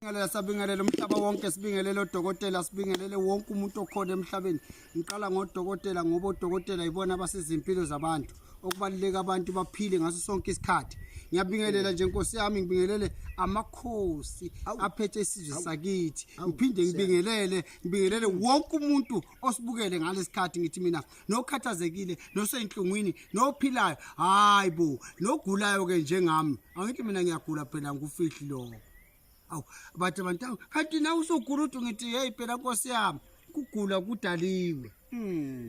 Sibingelela, sabingelela umhlaba wonke, sibingelele odokotela, sibingelele wonke umuntu okhona emhlabeni. Ngiqala ngodokotela ngoba odokotela yibona abasiza impilo zabantu. Okubaluleka abantu baphile ngaso sonke isikhathi. Ngiyabingelela nje Nkosi yami, ngibingelele amakhosi aphethe isizwe sakithi. Ngiphinde ngibingelele, ngibingelele wonke umuntu osibukele ngalesikhathi ngithi mina nokhathazekile, noseyinhlungwini, nophilayo. Hayi bo, nogulayo ke njengami. Angithi mina ngiyagula phela ngikufihli lokho. Awu bathi abantu kanti nawe usugula uthi ngithi hey phela Nkosi yami kugula kudaliwe.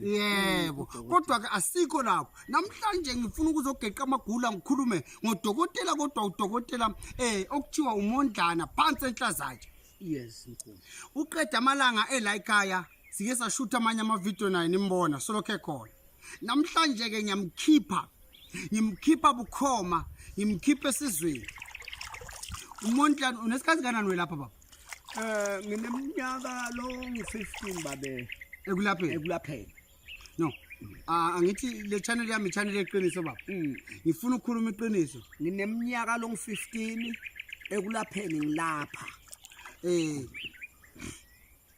Yebo, kodwa ke asikho lapho. Namhlanje ngifuna ukuzogeqa amagula ngikhulume ngodokotela kodwa udokotela okuthiwa uMondlana phansi enhlazatshe. Yes mkhulu. Uqeda amalanga ela ekhaya sike sashutha amanye ama video naye nimbona solokhe khona. Namhlanje ke ngiyamkhipha ngimkhipha bukhoma ngimkhipha esizweni. Umontlane unesikhathi kanani welapha baba? Ngineminyaka lo ngi-15 babe Ekulapheni. Ekulapheni. No. Ah angithi le channel yami channel eqiniso baba. Ngifuna ukukhuluma iqiniso. Ngineminyaka lo ngi-15 ekulapheni ngilapha.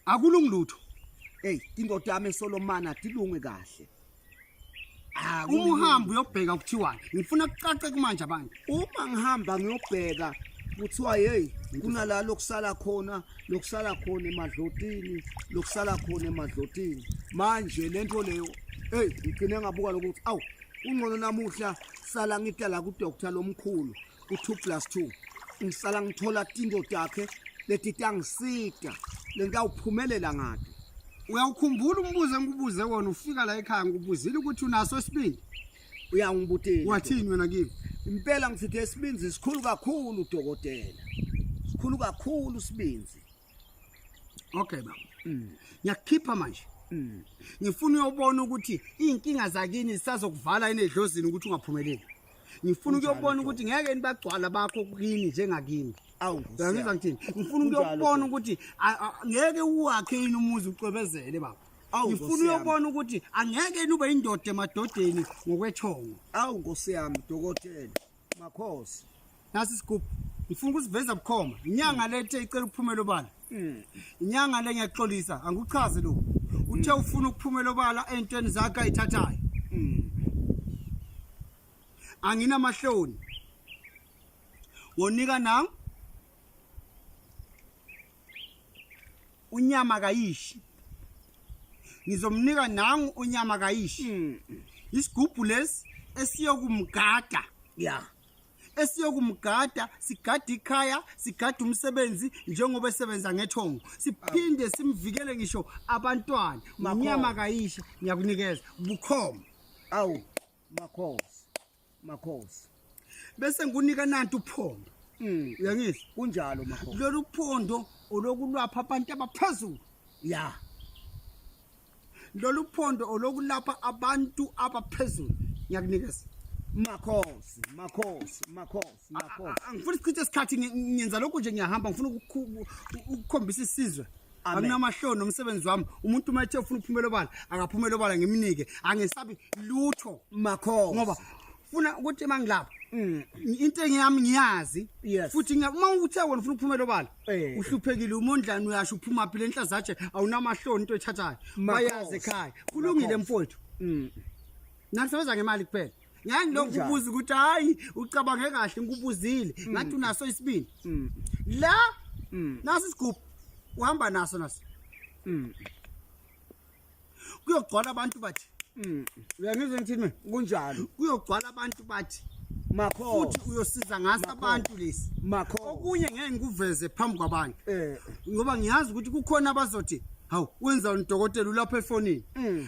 Akulungi lutho. Hey, indoda yami esolomana dilunge kahle. Uma uhamba uyobheka kuthiwani? Ngifuna kucace kumanje abantu. Uma ngihamba ngiyobheka kuthiwa hey kunala lokusala khona, lokusala khona emadlotini, lokusala khona emadlotini. Manje lento leyo hey ngigcine ngabuka lokuthi awu ungcono namuhla sala ngidala ku doctor lomkhulu ku-2 plus 2 ngisala ngithola tinto takhe letitangisita lengitawuphumelela ngato. Uyawukhumbula umbuzo engikubuze wona ufika la ekhaya ngikubuzile ukuthi unaso isibindi? Uyangibutile. Wathini wena kimi? Impela ngithe isibindi sikhulu kakhulu dokotela. Sikhulu kakhulu isibindi. Okay baba. Ngiyakukhipha manje. Ngifuna uyobona ukuthi izinkinga zakini zisazokuvala yini edlozini ukuthi ungaphumeleli. Ngifuna ukuyobona ukuthi ngeke nibagcwala bakho kini njengakini. Awu Uyangizwa ngithini? Ngifuna ukuyobona ukuthi ngeke uwakhe yini umuzi ucwebezele baba. Ngifuna uyobona ukuthi angeke yini ube indoda emadodeni ngokwethongo. Awu Nkosi yami dokotela Makhosi. Nasi isigubhu. Ngifuna ukusiveza bukhoma. Inyanga lethe icela ukuphumela obala. Inyanga le ngiyaxolisa angikuchaze lokhu. Uthe ufuna ukuphumela obala entweni zakhe ayithathayo. Anginamahloni. Wonika na unyama kayishi. Ngizomnika nangu unyama kayishi. Isigubhu lesi esiyokumgada. Yeah. Esiyokumgada sigada ikhaya sigada umsebenzi njengoba esebenza ngethongo siphinde simvikele ngisho abantwana. Unyama kayishi ngiyakunikeza bukhoma. Awu Makhosi. Makhosi. Bese ngikunika nantu uphondo. Uyangizwa? Kunjalo Makhosi. Lolu phondo olokulapha abantu abaphezulu. Yeah. Lolu phondo olokulapha abantu abaphezulu. Ngiyakunikeza. Makhosi, Makhosi, Makhosi, Makhosi. Angifuni sichithe isikhathi ngenza lokhu nje ngiyahamba ngifuna ukukhombisa isizwe. Anginamahloni nomsebenzi wami. Umuntu uma ethe ufuna ukuphumela obala, akaphumele obala ngimnike. Angesabi lutho. Makhosi. Ngoba funa ukuthi mangilapha. Into engiyami ngiyazi. Futhi uma uthe wena ufuna ukuphumela obala, uhluphekile umondlane uyasho uphuma phi lenhlazatshe awunamahloni into ethathayo. Bayazi ekhaya. Kulungile mfowethu. Nakusebenza ngemali kuphela. Ngeke ngilokhu ubuza ukuthi hayi ucabange kahle ngikubuzile ngathi unaso isibindi. La nasi isigubhu uhamba naso nasi. Kuyogcwala abantu bathi. Uyangizwa ngithini mina? Kunjalo. Kuyogcwala abantu bathi. Makhosi. Futhi uyosiza ngaso abantu lesi. Makhosi. Okunye ngeke ngikuveze phambi kwabantu. Ngoba ngiyazi ukuthi kukhona abazothi hawu wenza udokotela ulapha efonini.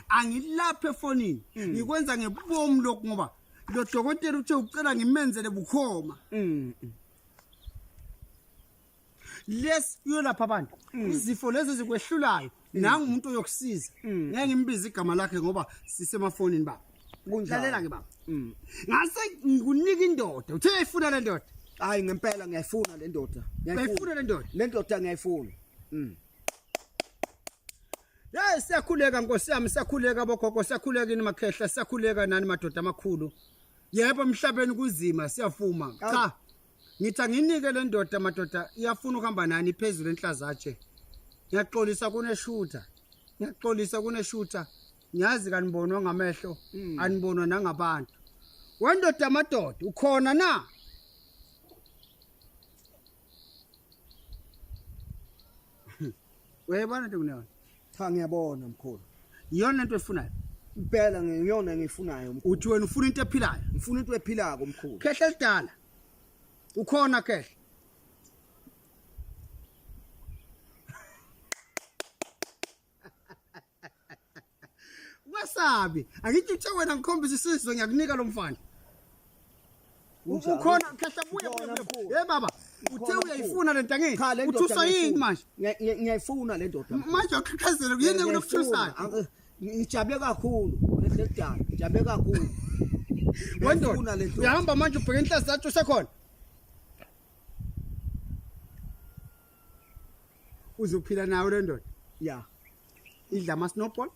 Angilapha efonini. Ngikwenza ngebomu lokhu ngoba lo dokotela uthe ucela ngimenzele bukhoma. Lesi uyolapha abantu. Izifo lezi ezikwehlulayo nangu umuntu oyokusiza. Ngeke ngimbize igama lakhe ngoba sisemafonini baba. Kunjalo. Lalela ke baba. Ngase ngikunika indoda. Uthe uyayifuna le ndoda? Hayi ngempela ngiyayifuna le ndoda. Uyayifuna le ndoda? Le ndoda ngiyayifuna. Hey siyakhuleka Nkosi yami, siyakhuleka bogogo, siyakhuleka ini makhehla, siyakhuleka nani madoda amakhulu. Yebo emhlabeni kunzima siyafuma. Cha. Ngithi anginike le ndoda madoda iyafuna ukuhamba nani phezulu enhlazatshe. Ngiyaxolisa kuneshutha. Ngiyaxolisa kuneshutha. Ngiyazi kanibonwa ngamehlo, anibonwa nangabantu. Wendoda madoda ukhona na? Uyayibona into kuneyona? Cha ngiyabona mkhulu. Iyona lento oyifunayo. Impela ngiyona engiyifunayo mkhulu. Uthi wena ufuna into ephilayo. Ngifuna into ephilako mkhulu. Khehla elidala. Ukhona khehla. Wasabi. Angithi uthe wena ngikhombisa isizwe ngiyakunika lo mfana. Kunjalo. Ukhona khehla buye buye. Ukhona, buye. mkhulu. Hey baba, uthe Ukhona, uyayifuna le nto angithi? Cha le ndoda Uthuswa yini ngiyayifuna. manje? Ngiyayifuna le ndoda. mkhulu. Manje uqhaqhazela yini Ngiyayifuna. kulokuthusayo? Ngijabule kakhulu. Lehle lidala. Ngijabule kakhulu. Wendoda. Ngiyayifuna le ndoda. Uyahamba manje ubheke inhlasi zathi usekhona. Uzophila nayo le ndoda. Ya. Idla ama snowball,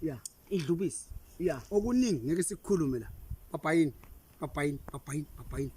Ya. idla ubisi. Ya. Okuningi ngeke sikukhulume la. Papayini, papayini, papayini, papayini.